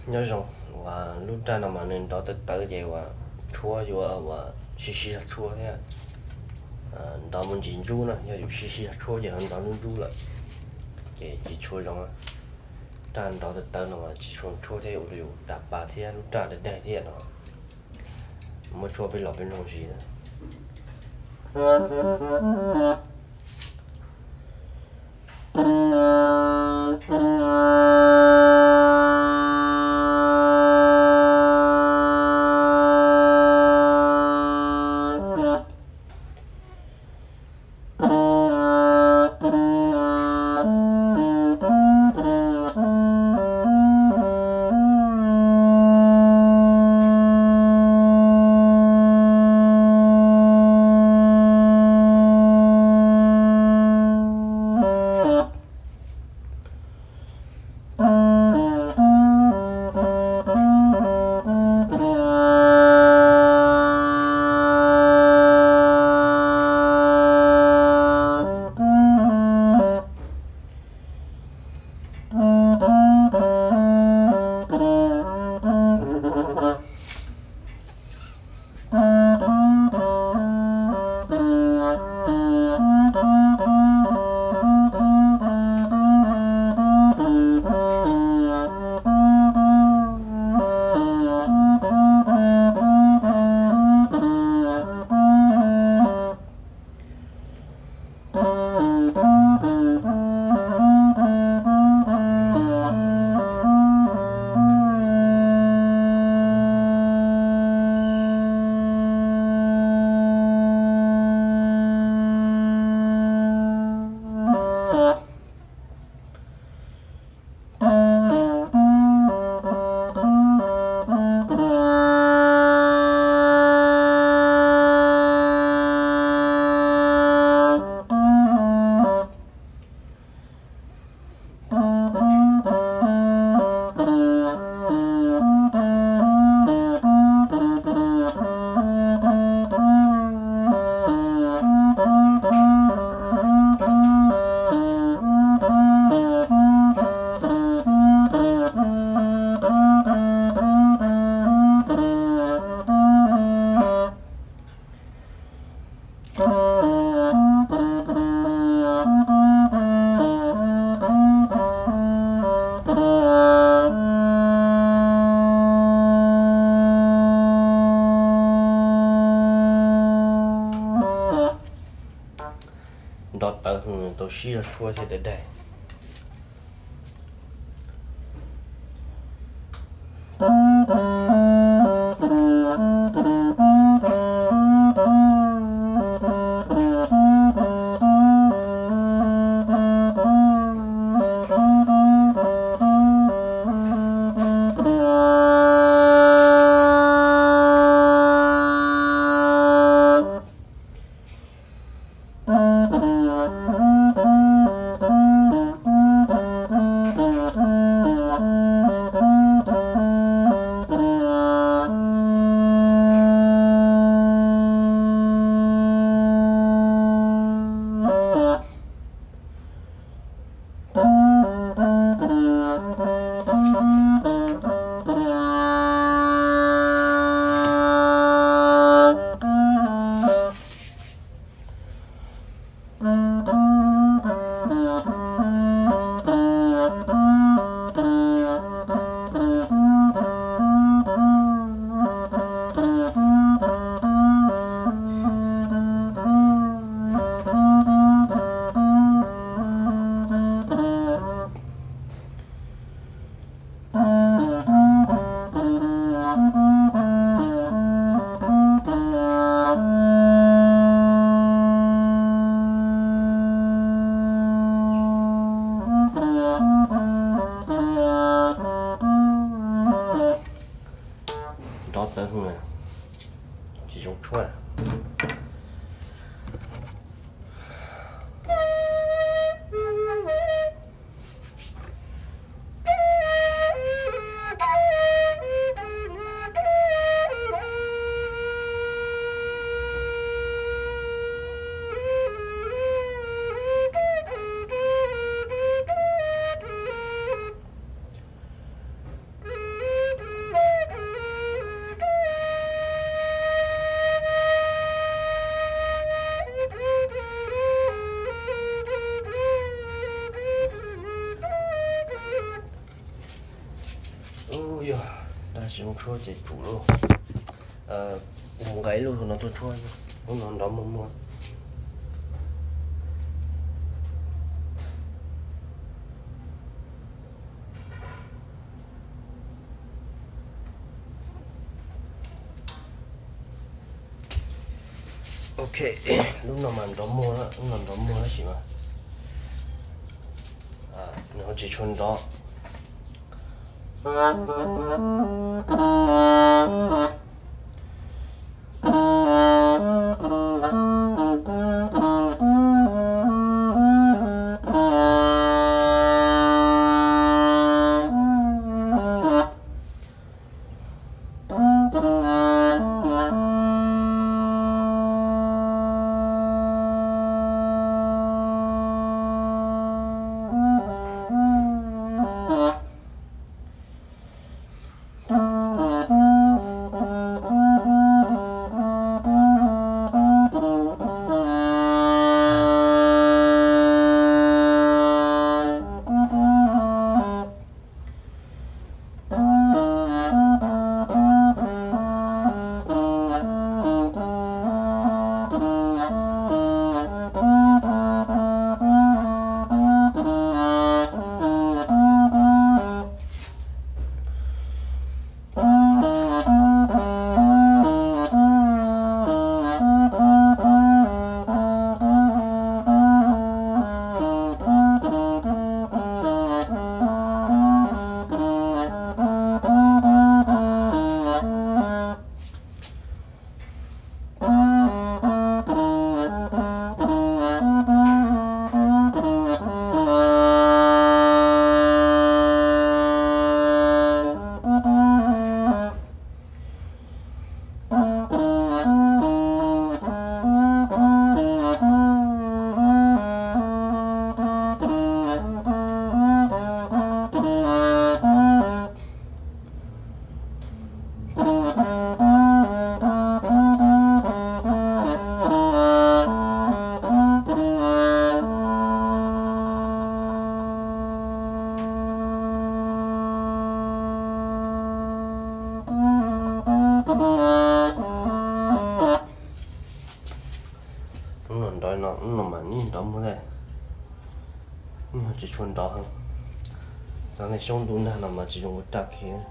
Nyob zoo, uas lub raj no mas nws nrov tawv tawv ces uas tshuab yuav uas sib sib zog tshuab thiab. Nrov mus ntsis ntsub na, yog yus sib sib zog tshuab ces nrov ntsub ntsub lawm, ces tsis tshua zoo. Raj nrov tawv tawv no mas tsis tshua tshuab thiab, ua rau yus tas pa thiab lub raj daig daig thiab no. Muab tshuab peb los peb mloog ntsis. Nrov tawv heev, tau sib zog tshuab thiab daig daig. Tshuab ces tsum lauj. Mus nqa ib lub no tuaj tshuab, lub no nrov muag muag. Ok, lub no mas nrov muag, lub no nrov muag tab sis mas nws ho tsis tshua nrov. Lub no nrov no, lub no mas nws nrov muag thiab, nws tsis tshua nrov heev. Cov neeg xyoob ntuj ntag no mas tsis zoo ua raj kiag.